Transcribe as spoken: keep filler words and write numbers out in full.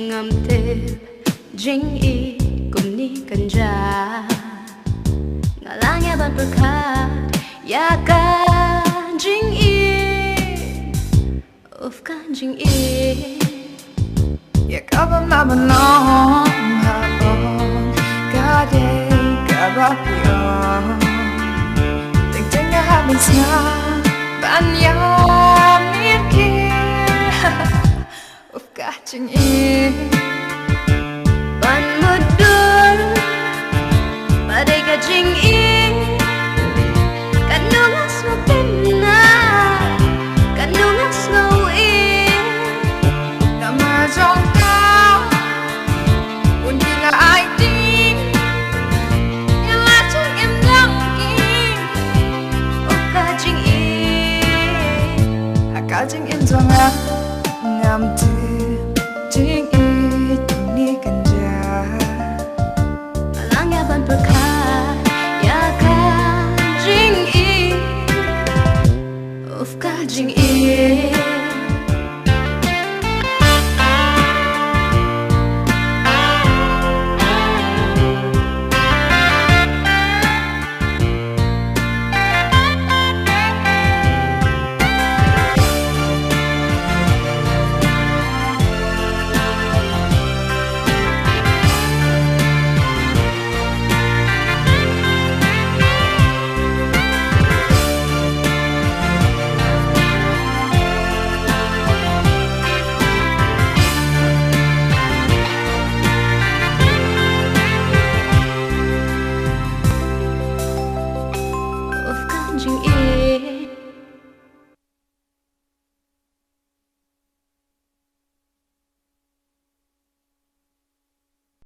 Ngam tip jingïeit kumne kan jia. Nga la ngiah ban pyrkhat ïa ka jingïeit. Uff, ka jingïeit. Ïa ka bym lah ban long ha, long ka dei kaba phi ong. Teng teng nga hap ban sngap ban ïam ïa ki. Uff, ka jingïeit. Ban mutdur ba dei ka jingïeit. Katno nga sngewtynnat, katno nga sngewieit. Namar jong ka, un ki la ai ding, nga la jingim lang ki. Uff, ka jingïeit. Ha ka jingim jong nga, ngam tip jingïeit kumne kan jia. Nga la ngiah ban pyrkhat ïa ka jingïeit. Uff, ka jingïeit. Uff, ka jingïeit.